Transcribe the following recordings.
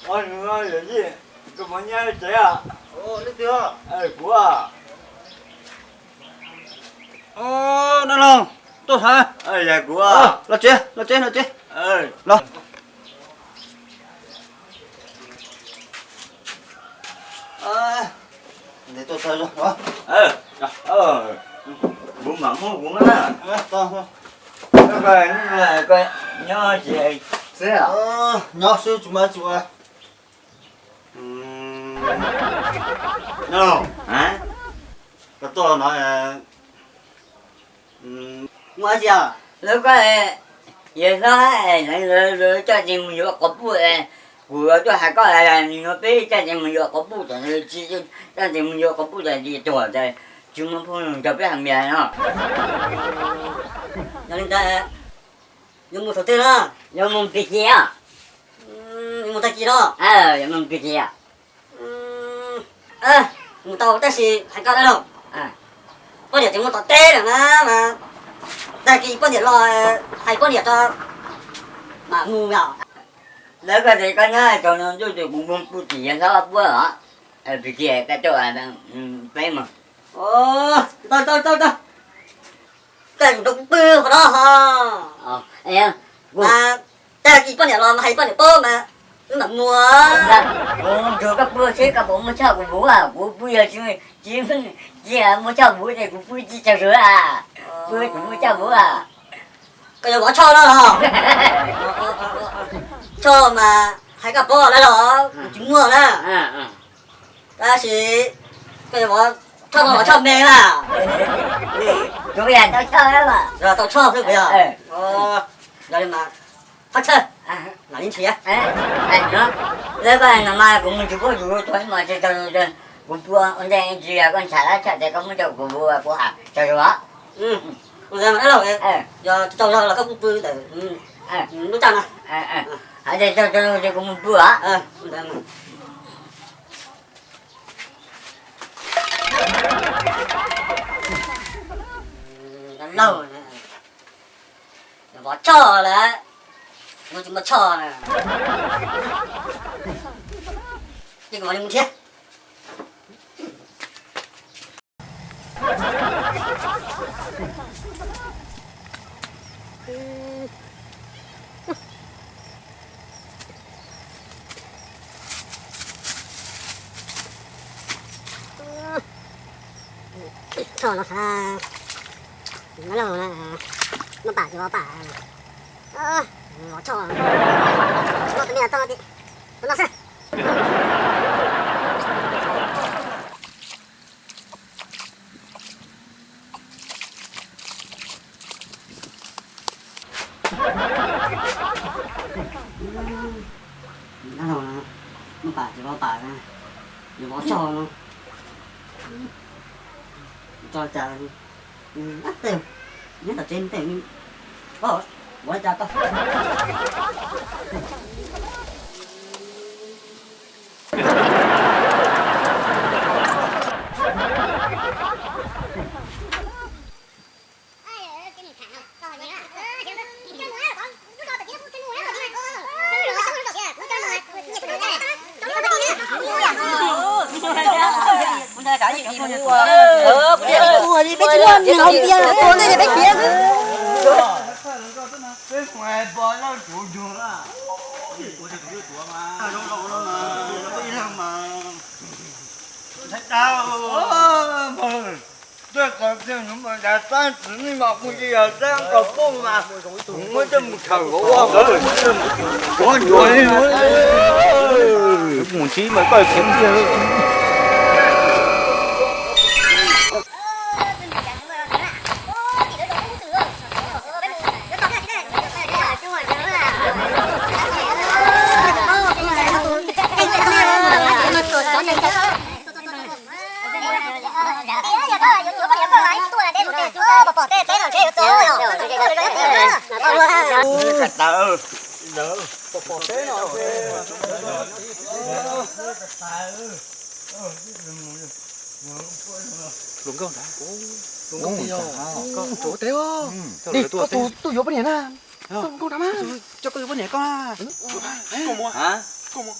Os, nws yawm yij, koj puas nyob tsev os? Kuv, Nab Loog, tuaj thav. Yog kuv. Los tsev, los tsev, los tsev. Los. Tuaj thav. Kuv mam muab kuv na. Nyob xwb tsis muaj tsis ua. Nab Loog, koj tuaj no muaj dab tsi os? Lawv ko, yawg hlob, lawv coj tes mus yuav quas puj, kuv tuaj hais koj, nim no peb coj tes mus yuav quas puj, coj tes mus yuav quas puj tas tis tuag tas, tsis muaj phooj ywg nrog peb hais tias no. Yog li ntawd, yuav mus thaum twg no? Yuav mus pim kis os. Yuav mus tag kis no? Yuav mus pim kis os. Mus tau tab sis hais koj Nab Loog, poj niam tseem mus tom teb lawm na, mas tag kis poj niam los hais poj niam tso mam mus yom. Lawv ko tias koj nyob tau no ntuj tus kuv mus pw tim yawg hlob puab os, pim kis koj tuaj peb mus. Tau tau tau tau. Koj mus rau kuv pw qhov no ho. Tag kis poj niam los mas hais poj niam paub mas wb mam mus. Kuv nrog koj pw seb koj puas muaj choj kuv puv, kuv pw yog tsis, tsis muaj choj puv ces kuv pw tsis tsaug zog, pw tsis muaj choj puv. Koj yuav vov choj no los? Choj mas hais koj paub lawm los kuv tsis muaj na. Tab sis koj yuav vov choj no los choj me na? Kuv yog tau choj, yog tau choj xwb puas yog? Yog li mas thov chawj, mam li nrhiav. Lawv ko no mas kuv mus tsis paub yus tus mas tsis tau, kuv pw ua ntej tsis yog koj ntshai lawv txhais tes koj muab rau kuv, kuv hais tsaug zog. Yog tsaug zog los koj kuj pw ntawm lub txaj no. Hais tias tsaug zog ces kuv mus pw os. Laug, vov choj lawm, kuv tsis muaj choj na. Ces kuv mam li mus thiab. Choj no xav, no los muab pam tsis muab pam, vov choj, no tus me nyuam txog no, tus no xwb. Muab pam tsis muab pam, yuav vov choj no. Tso cas, tej, nyob tom tsev tej, vov cas tau. Peb tsis muaj nyiaj nrog npias, ua ntej peb khiav xwb. Mus tsis mas koj khiav kiag. Hluas nkauj ntag. Hluas nkauj tiag. Koj tuaj teb os. Koj tus tuaj yuav poj niam na. Hluas nkauj ntag mas. Coj koj yuav poj niam koj. Koj mus. Koj mus.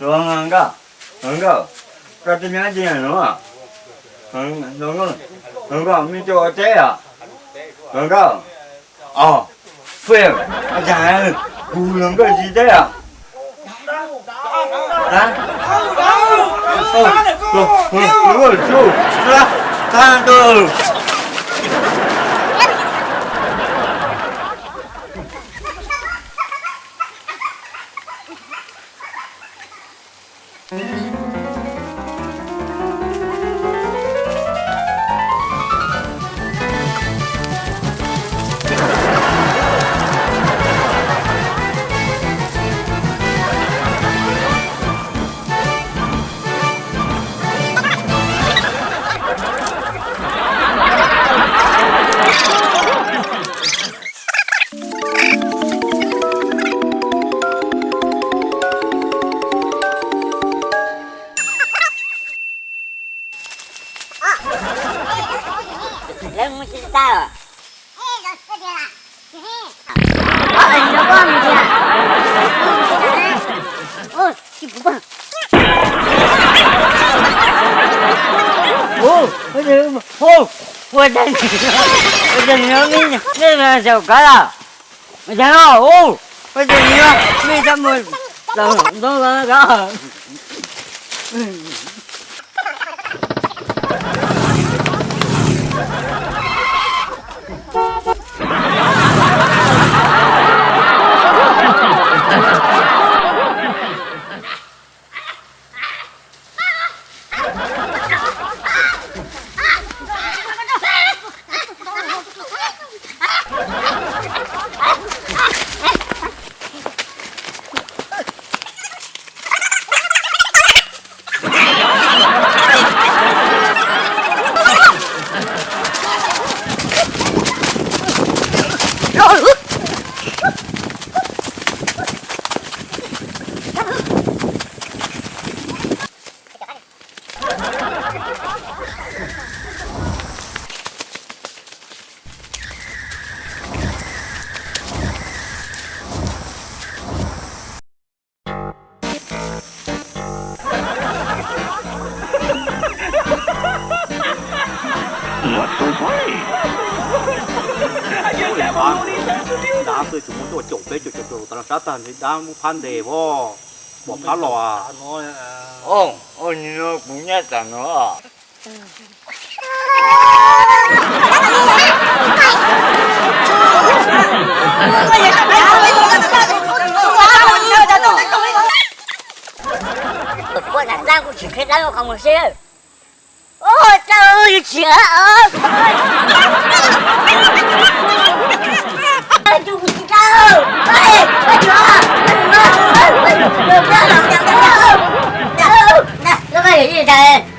Hluas nkauj, hluas nkauj, koj twb nyob tiag no. Hluas nkauj, hluas nkauj, mej tuaj ua teb os? Hluas nkauj, os, fij, ua cas kuv hluas nkauj tsis teb os? Lawv mus tsis tau. Ua cas, ua cas nyob mej zaum kab lawm? Ua cas no, ua cas nyob mej txhob mus tau ntoo kab. Dab txawm tsis muaj tuaj caum peb caum caum caum tas los sab tag nrho dab muab phab ntes voj, pom phab los. Oj, oj, nim no kuv nyob tam no. Ua cas tab kuv tsis qhia dab qhov mus seb. Ua cas tsis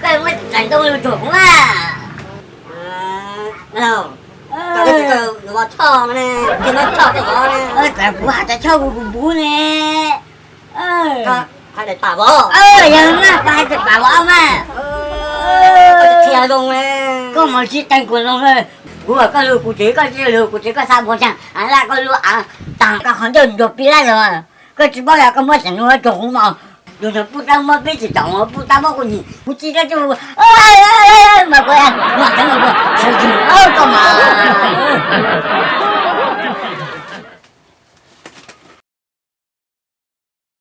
Koj muab tsav ntoo lug tsuag kuv mas. Kuv has tas choj kuv kuv npub ne. Yog mas koj hais tias pam vov mas. Koj mus tsis teeg kuv zoo na. Kuv ua koj lug kuv tsev, koj tsis lug kuv tsev, koj xa npua tsaag, laj koj lub av taag, koj qhov ncauj ncuag pib lab lug. Koj tsis paub yog koj muab xeem nus tsuag kuv mas, yus tseem pub dawb muab peb tsis taus, pub tab muab kuv nyim, kuv tsis dawb tsis mas kuv mam teev mas kuv sawv tsees koj mas.